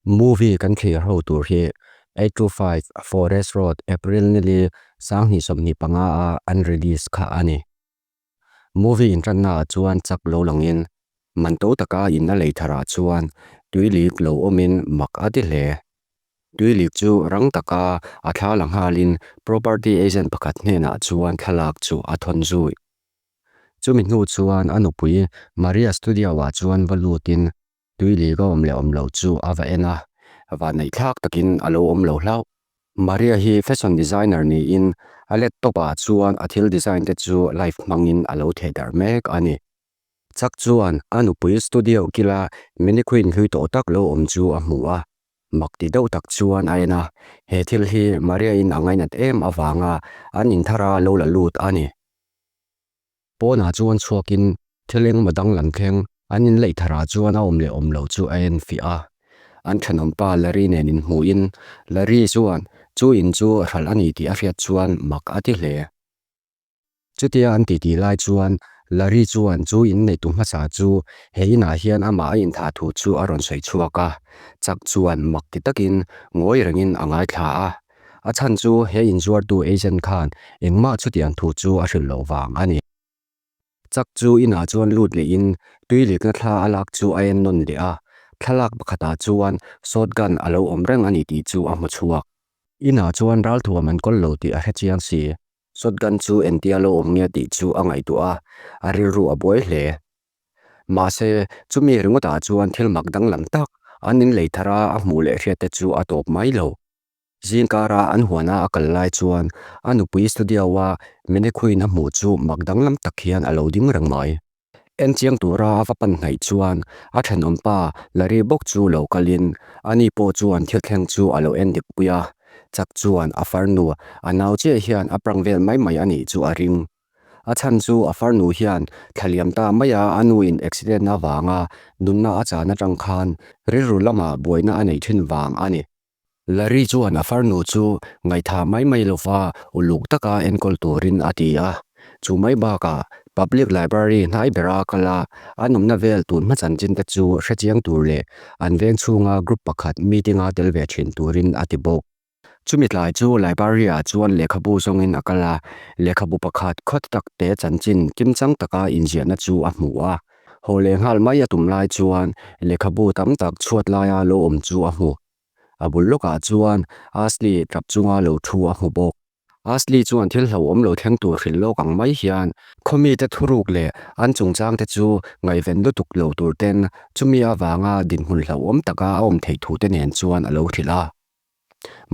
Movie kan thlir ho tur hi 825 Forest Road April nili 2025 a an release kha a ni. Movie inṭanna ah chuan chak lo langin man to taka in a lei tharah chuan tui lik lo awmin mak a ti hle. Tui lik chu rang taka a thla la nghalin property agent pakhat hnenah chuan thlalak chu a thawn zui. Chumi hnu chuan a nupui Maria studio ah chuan va lutin tui lik a awm leh awm lo chu a va en a, vanneihthlak takin a lo awm lo hlauh. Maria hi fashion designer niin a laptop ah chuan a thil design te chu live hmangin a lo theh darh mek a ni. Chuck chuan a nupui studio kila mannequin hlui tawh tak lo awm chu a hmu a, mak ti deuh tak chuan a en a, he thil hi Maria-in a ngainat em avanga an inthara lo la lut a ni. Pawnah chuan chhuakin thil engmaw danglam thleng an inleih tharah chuan a awm leh awm lo chu a en fiah a. An thenawmpa Larry nen inhmuhin Larry chuan chu in chu hralh a ni tih a hriat chuan mak a ti hle. Chutia an titi lai chuan Larry chuan chu inneihtu hmasa chu he inah hian amah a inthah thu chu a rawn sawi chhuak a. Chuck chuan mak ti takin ngawi rengin a ngaithla a. A chhan chu he inzuartu agent khan engmah chutiang thu chu a hrilh loh vang a ni. Chuck chu inah chuan lut lehin tui likna thla a lak chu a en nawn leh a, thlalak pakhatah chuan shotgun a lo awm reng a ni tih chu a hmu chhuak. Inah chuan ralthuam an kawl lo tih a hre chiang si. Shotgun chu entia lo awm nge tih chu a ngaihtuah a, a rilru a buai hle. Mahse, chumi ringawtah chuan thil mak danglam tak an inlei thar a, a hmuh leh hriat te chu a tawp mai lo. Zingkara an huana a kal lai chuan a nupui studio-a mannequin a hmuh chu mak danglam tak hian a lo ding reng mai. En chiang tura a va pan hnaih chuan a thenawmpa Larry bawk chu lo kalin ani pawh chuan thil thleng chu a lo en dik pui a. Chuck chuan a farnu a nau chiah hian a prank vel mai mai a nih chu a ring. A chhan chu a farnu hian thlaliam ta maia a nuin accident avanga nunna a chan atang khan rilru lamah buaina a neih thin vang a ni. Larry chuan a farnu chu ngaihthah mai mai lova uluk taka enkawl turin a ti a. Chu mai bakah Public Library hnai bera kal a, an awmna vel tun hma chanchin te chu hrechiang tur leh an veng chhunga group pakhat meeting-a tel ve thin turin a ti bawk. Chumi tlai chu Library-ah chuan lehkhabu zawngin a kal a, lehkhabu pakhat khawt tak te chanchin kimchang taka inziahna chu a hmu a. Haw leh nghal mai a tum lai chuan lehkhabu tam tak chhuat laia lo awm chu a hmu. A bul lawkah chuan Ashley tap chunga lo thu a hmu bawk. Ashley chuan thil hlauhawm lo thleng tur hrilh lawk ang mai hian khaw mite thuruk leh an chungchang te chu ngaihven lutuk lo tur ten chumi avanga dinhmun hlauhawm taka a awm theih thu te nen chuan a lo hrilh a.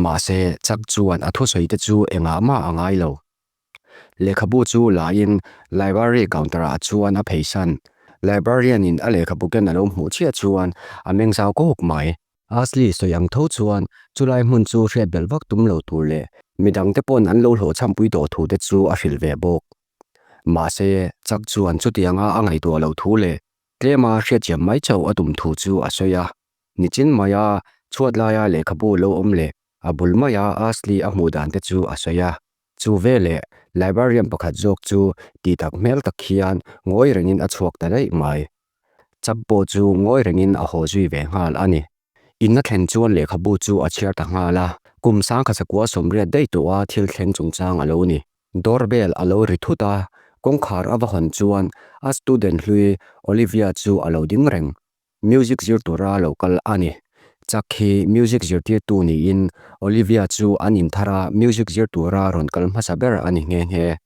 Mahse, Chuck chuan a thusawi te chu engah mah a ngai lo. Lehkhabu chu lain library counter ah chuan a pheisan. Librarian in a lehkhabu ken a lo hmuh chiah chuan a meng zau kawk mai. Ashley sawi ang tho chuan chulai hmun chu hriat belh vak tum lo tur leh midang te pawn an lo hlawhchhampui tawh thu te chu a hrilh ve bawk. Mahse, Chuck chuan chutianga a ngaihtuah loh thu leh tlema hriatchiam mai chauh a tum thu chu a sawi a. Nichin maia chhuat laia lehkhabu lo awm leh a bul maia Ashley a hmuh dan te chu a sawi a. Chu veleh librarian pakhat zawk chu tih tak hmel tak hian ngawi rengin a chhuak ta daih mai. Chuck pawh chu ngawi rengin a haw zui ve nghal a ni. In a thlen chuan lehkhabu chu a chhiar ta nghal a, kum sangkhatsakua sawmriat daih tawha thil thleng chungchang a lo ni. Door bell a lo ri thut a, kawngkhar a va hawn chuan a student hlui Olivia chu a lo ding reng. Music zir tura lo kal a ni. Chuck hi music zirtirtu niin Olivia chu an inthar a music zir tura rawn kal hmasa ber a ni nghe nghe.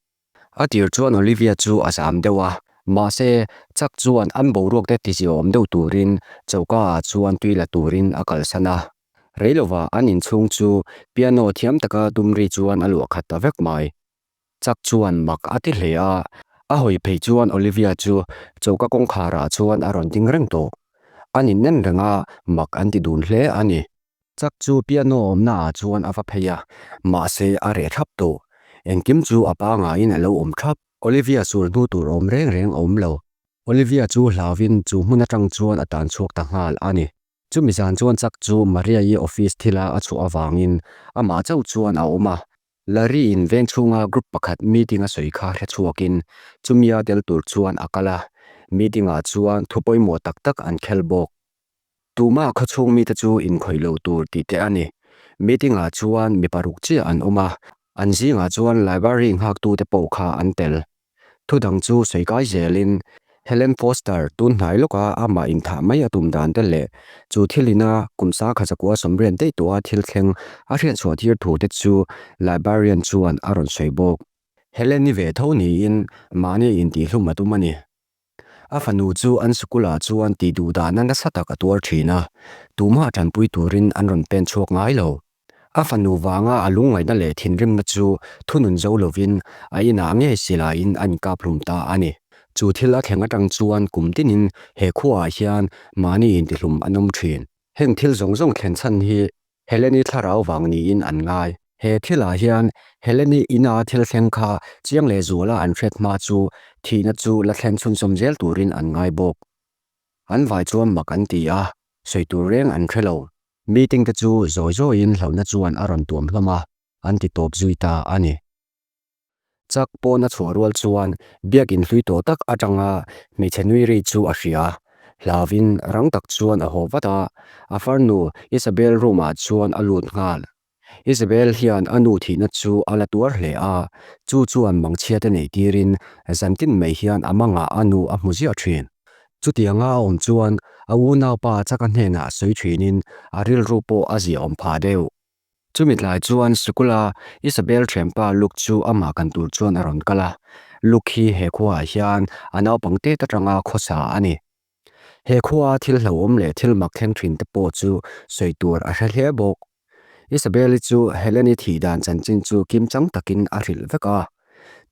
A tir chuan Olivia chu a zam deuh a, mahse Chuck chuan an boruak te tiziaawm deuh turin choka ah chuan tui la turin a kalsan a. Rei lovah an inchhung chu piano thiam taka tum ri chuan a luah khat ta vek mai. Chuck chuan mak a ti hle a, a hawi phei chuan Olivia chu choka kawngkhar ah chuan a rawn ding reng tawh. An innem reng a, mak an ti dun hle a ni. Chuck chu piano awmna ah chuan a va phei a, mahse a reh thlap tawh. Engkim chu a pangaiin a lo awm thlap. Olivia sul hnu tur awm reng reng a awm lo. Olivia chu hlauvin chu hmun atang chuan a tan chhuak ta nghal a ni. Chumi zan chuan Chuck chu Maria-i office thila a chhuah avangin amah chauh chuan a awm a, Larry in veng chhunga group pakhat meeting a sawi kha hre chhuakin chumia tel tur chuan a kal a, meeting ah chuan thu pawimawh tak tak an khel bawk. Tumah khawchhung mite chu inkhawih lo tur tih te a ni. Meeting ah chuan mi paruk chiah an awm a, an zingah chuan library nghaktute pawh kha an tel. Thu dang chu sawi kai zelin Helen Foster tun hnai lawka amah inthah mai a tum dan te leh chu thil ina kum sangkhat zakua sawmriat daih tawha thil thleng a hriatchhuah tir thu te chu librarian chuan a rawn sawi bawk. Helen-i ve tho niin mahni intihhlum a tum a ni. A fanu chu an sikulah chuan tih duh dahna nasa tak a tuar thin a, tumah tanpui turin an rawn pen chhuak ngai lo. A fanu vanga a lungngaihna leh thinrimna chu thunun zo lovin a inah ngei silaiin a inkap hlum ta a ni. Chu thil a thleng atang chuan kum tinin he khuaah hian mahni intihlum an awm thin. Heng thil zawng zawng thlen chhan hi Heleni thlarau vang niin an ngai. He thilah hian Heleni ina thil thleng kha chiang leh zuala an hriat hma chu thihna chu la thlen chhunzawm zel turin an ngai bawk. An vai chuan mak an ti a, sawi tur reng an hre lo. Meeting te chu zawi zawiin hlauhna chuan a rawn tuam hlawm a, an ti tawp zui ta a ni. Chak pawn a chhuah rual chuan biakin hlui tawh tak atanga hmeichhe nui ri chu a hria. Hlauvin rang tak chuan a haw vat a, a farnu Isabel room ah chuan a lut nghal. Isabel hian a nu thihna chu a la tuar hle a, chu chuan mangchhiate nei tirin zantin mai hian a mangah a nu a hmu ziah thin. Chutianga a awm chuan a unaupa chaka hnenah sawi thinin a rilru pawh a ziaawm phah deuh. Chumi tlai chuan sikula Isabel thianpa Luke chu amah kan tur chuan a rawn kal a, Luke hi he khuaah hian a naupang tet atanga khawsa a ni. He khua thil hlauhawm leh thil mak thleng thin te pawh chu sawi tur a hre hle bawk. Isabel-i chu Helen-i thih dan chanchin chu kimchang takin a hrilh vek a.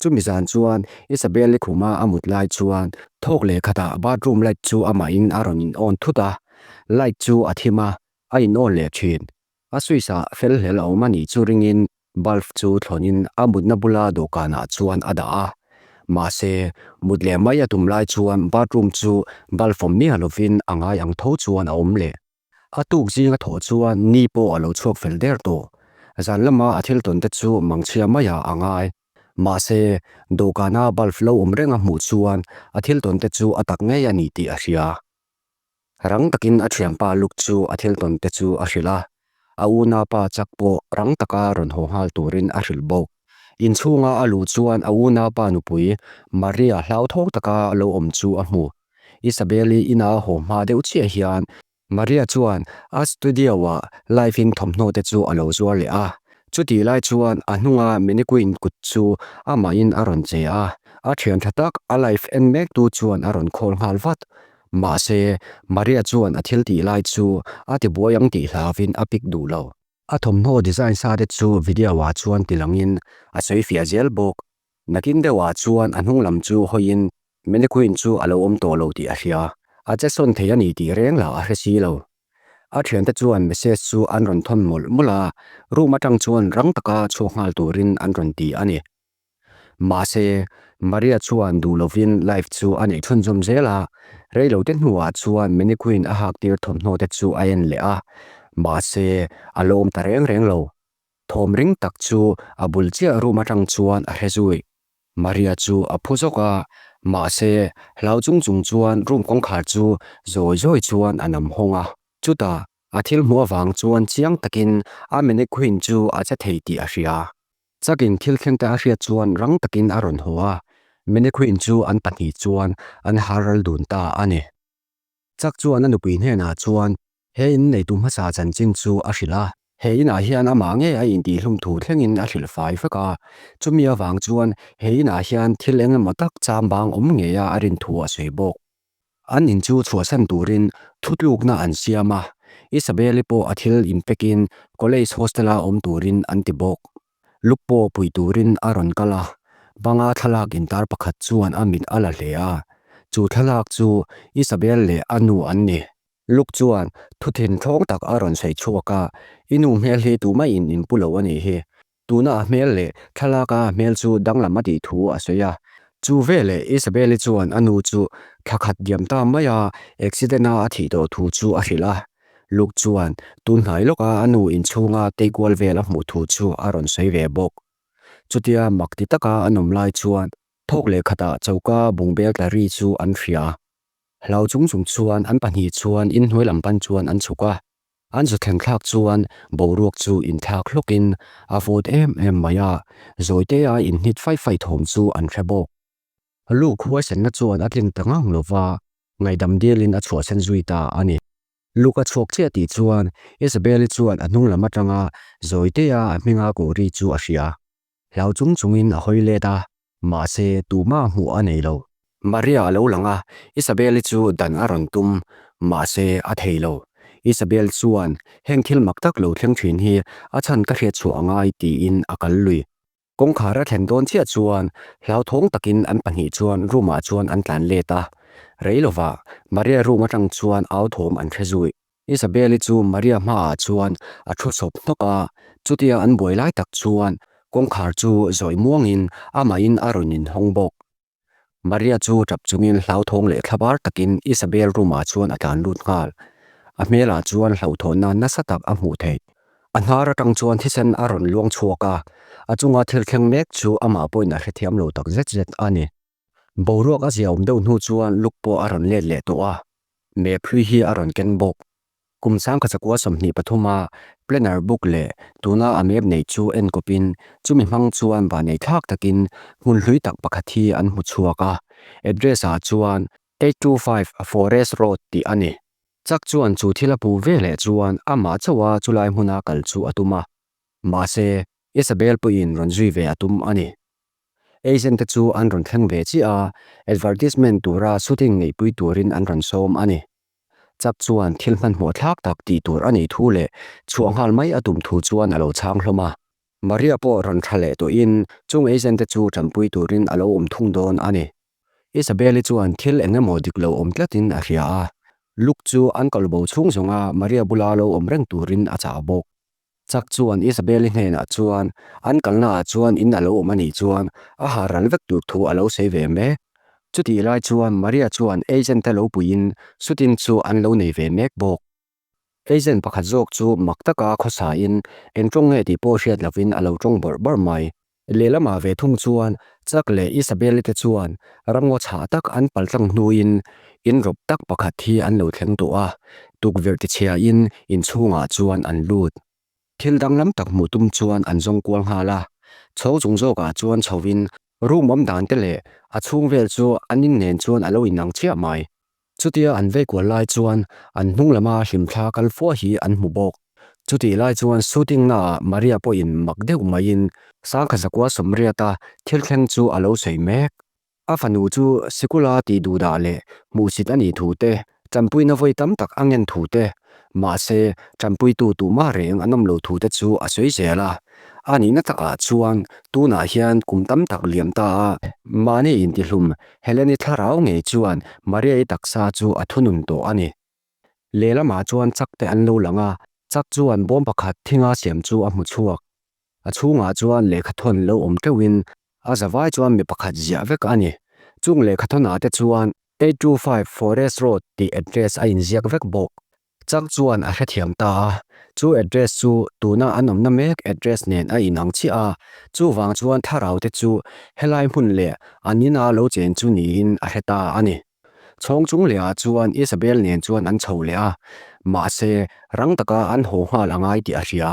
Chumi zan chuan Isabel-i khuma a mut lai chuan thawk leh khatah bathroom light chu amahin a rawn in on thut a, light chu a thim a, a in on leh thin. A switch ah fel hlel a awm a nih chu ringin bulb chu thlawnin a mutna bula dawhkanah chuan a dah a. Mahse, mut leh mai a tum lai chuan bathroom chu bulb awm miah lovin a ngai ang tho chuan a awm leh. A tuk zinga thawh chuan ni pawh a lo chhuak fel der tawh. Zan lama a thil tawn te chu mangchhia maiah a ngai. Mahse, dawhkana bulb lo awm reng a hmuh chuan a thil tawn te chu a tak ngei a ni tih a hria. Rang takin a thianpa Luke chu a thil tawn te chu a hrilh a, a unaupa chak pawh rang taka rawn haw nghal turin a hrilh bawk. Inchhunga a luh chuan a unaupa nupui Maria hlauthawng taka lo awm chu a hmu. Isabel-i ina a haw hma deuh chiah hian Maria chuan a studio-ah live-in thawmhnaw te chu a lo zuar leh a. Chutih lai chuan a hnunga mannequin kut chu amahin a rawn che a, a thian tha tak a live en mektu chuan a rawn call nghal vat. Mahse, Maria chuan a thil tih lai chu a ti buai ang tih hlauvin a pick duh lo. A thawmhnaw design sa te chu video ah chuan ti langin a sawi fiah zel bawk. Nakin deuh ah chuan a hnung lam chu hawiin mannequin chu a lo awm tawh lo tih a hria. A che sawn thei a ni tih reng lah a hre si lo. A thiante chuan message chu an rawn thawn mawlh mawlh a, room atang chuan rang taka chhuak nghal turin an rawn ti a ni. Mahse, Maria chuan duh lovin live chu a neih chhunzawm zel a, reilote hnuah chuan mannequin a haktir thawmhnaw te chu a en leh a, mahse, a lawm ta reng reng lo. Thawm ring tak chu a bul chiah room atang chuan a hre zui. Maria chu a phu zawk a, mahse, hlau chung chung chuan room kawngkhar chu zawi zawi chuan a nam hawng a. Chutah, a thil hmuh avang chuan chiang takin a mannequin chu a che thei tih a hria. Chakin thil thlengte a hriat chuan rang takin a rawn haw a, Mannequin chu an pahnih chuan an haral dun ta a ni. Chak chuan a nupui hnenah chuan he in neitu hmasa chanchin chu a hrilh a, he inah hian amah ngei a intihhlum thu thlengin a hrilh fai vek a, chumi avang chuan he inah hian thil eng emaw tak chambang awm ngeia a rin thu a sawi bawk. An in chu chhuahsan turin thutlukna an siam a, Isabel-i pawh a thil inpekin college hostel-a awm turin an ti bawk. Luke pawh pui turin a rawn kal a, banga thlalak intar pakhat chuan a mit a la hle a, chu thlalak chu Isabel leh a nu an ni. Luke chuan thuthin thlawng tak a rawn sawi chhuak a, I nu hmel hi tumah in inpu lo a nih hi. Tuna a hmel leh thlalaka a hmel chu danglam a tih thu a sawi a. Chu veleh Isabel-i chuan a nu chu thla khat diam ta mai a, accident-a a thih tawh thu chu a hrilh a. Luke chuan tun hnai lawka a nu inchhunga teikual vel a hmuh thu chu a rawn sawi ve bawk. Chutia mak ti taka an awm lai chuan thawk leh khatah choka bungbel tla ri chu an hria. Hlau chung chung chuan an pahnih chuan inhnuai lam pan chuan an chhuk a. An zu thleng thlak chuan boruak chu inthlak hlawkin a vawt em em mai a, zawitea inhnit fai fai thawm chu an hre bawk. Luke huaisenna chuan a tlin ta ngang lo va, ngaihdam dilin a chhuahsen zui ta a ni. Luke a chhuak chiah tih chuan Isabelle-i chuan a hnung lam atanga zawitea a hminga koh ri chu a hria. Hlau chung chungin a hawi let a, mahse tumah hmuh a nei lo. Maria a lo lang a, Isabelle-i chu dan a rawn tum, mahse a thei lo. Isabelle chuan, Heng thil mak tak lo thleng thin hi a chhan ka hriat chhuah a ngai, tiin a kal lui. Kawngkhar a thlen dawn chiah chuan hlauthawng takin an pahnih chuan room ah chuan an tlan let a. Rei lovah Maria room atang chuan au thawm an hre zui. Isabelle-i chu Maria hmaah chuan a thu sawp hnawk a, chutia an buai lai tak chuan kawngkhar chu zawi muangin amahin a rawn inhawng bawk. Maria chu tap chungin hlauthawng leh thlabar takin Isabelle room ah chuan a tlan lut nghal. A hmelah chuan hlauhthawnna nasa tak a hmuh theih. A hnar atang chuan thisen a rawn luang chhuak a, a chunga thil thleng mek chu amah pawhin a hrethiam lo tak zet zet a ni. Boruak a ziaawm deuh hnu chuan Luke pawh a rawn let leh tawh a, map hlui hi a rawn ken bawk. Kum sangkha 23 a planner book leh tuna a map neih chu en kawpin chumi hmang chuan vanei thlak takin hmun hlui tak pakhat hi an hmu chhuak a, address ah chuan 825 Forest Road tih a ni. Chuck chuan chu thil a hmuh ve leh chuan amah chauha chulai hmuna kal chu a tum a, mahse Isabel pawhin rawn zui ve a tum a ni. Agent te chu an rawn thleng ve chiah a, advertisement tura shooting neihpui turin an rawn sawm a ni. Chuck chuan thil hmanhmawh thlak tak tih tur a nei thu leh chhuah nghal mai a tum thu chuan a lo chhang hlawm a. Maria pawh rawn tha leh tawhin chung agent te chu tanpui turin a lo awm thung dawn a ni. Isabelle-i chuan thil eng emaw dik lo awm tlatin a hria a, Luke chu an kalbo chhung zawnga Maria bula lo awm reng turin a chah bawk. Chuck chuan Isabelle-i hnenah chuan an kalnaah chuan in a lo awm a nih chuan a ha ral vek tur thu a lo sawi ve mek. Chutih lai chuan Maria chuan agent te lo puiin shooting chu an lo nei ve mek bawk. Agent pakhat zawk chu mak taka khawsain eng tawng nge tih pawh hriat lovin a lo tawng bawrh bawrh mai. Lehlamah ve thung chuan Chuck leh Isabelle te chuan ramngaw chhah tak an paltlang hnuin in rawp tak pakhat hi an lo thleng tawh a, tukverh tichhiain inchhungah chuan an lut. Thil danglam tak hmuh tum chuan an zawng kual nghal a, chhawng chung zawkah chuan chhovin room awm dan te leh a chhung vel chu an in nen chuan a lo inang chiah mai. Chutia an vei kual lai chuan an hnung lama hlimthla kal fua hi an hmu bawk. Chutih lai chuan shooting naah Maria pawhin mak deuh maiin 1980 thil thleng chu a lo sawi mek. A fanu chu sikula tih duhdah leh hmuhsit a nih thu te, tanpuina vawi tam tak a ngen thu te, mahse tanpuitu tumah reng an awm lo thu te chu a sawi zel a. A nihna takah chuan tunah hian kum tam tak liam ta a, mahni intihlum Heleni thlarau ngei chuan Maria-i taksa chu a thunun tawh a ni. Lehlamah chuan Chuck te an lo lang a, Chuck chuan bawm pakhat thinga siam chu a hmu chhuak. A chhungah chuan lehkhathawn lo awm teuhin a zavai chuan mi pakhat ziah vek a ni. Chung lehkhathawnah te chuan 825 Forest Road tih address a inziak vek bawk. Chuck chuan a hrethiam ta a, chu address chu tuna an awmna mek address nen a inang chiah a, chuvang chuan thlarau te chu helai hmun leh an ina lo chen chu niin a hre ta a ni. Chhawng chung lehah chuan Isabel nen chuan an chho leh a, mahse rang taka an haw nghal a ngai tih a hria.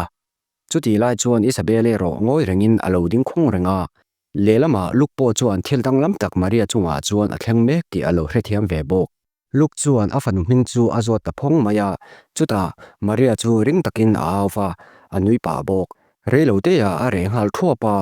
Chutih lai chuan Isabel erawh ngawi rengin a lo ding khung reng a, lehlamah Luke pawh chuan thil danglam tak Maria chungah chuan a thleng mek tih a lo hrethiam ve bawk. Luke chuan a fanu hming chu a zawt ta phawng mai a, chutah Maria chu ring takin a au va, a nui pah bawk. Reilo teah a reh nghal thuap a,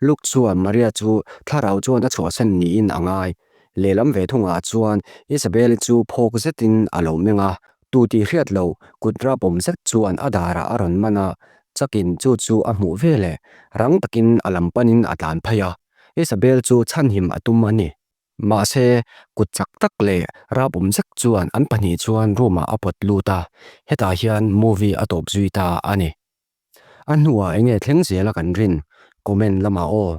Luke chuan Maria chu thlarau chuan a chhuahsan niin a ngai. Lehlam ve thungah chuan Isabelle chu phawk zetin a lo meng a, tu tih hriat lo kut rapawm zet chuan a darah a rawn man a, chakin chu chu a hmuh veleh rang takin a lam panin a tlan phei a, Isabelle chu chhanhim a tum a ni. Mahse, kut chak tak leh rap awm zek chuan an pahnih chuan room ah a pawt lut a, hetah hian movie a tawp zui ta a ni. A hnuah enge thleng zela kan rin? Comment lamah aw.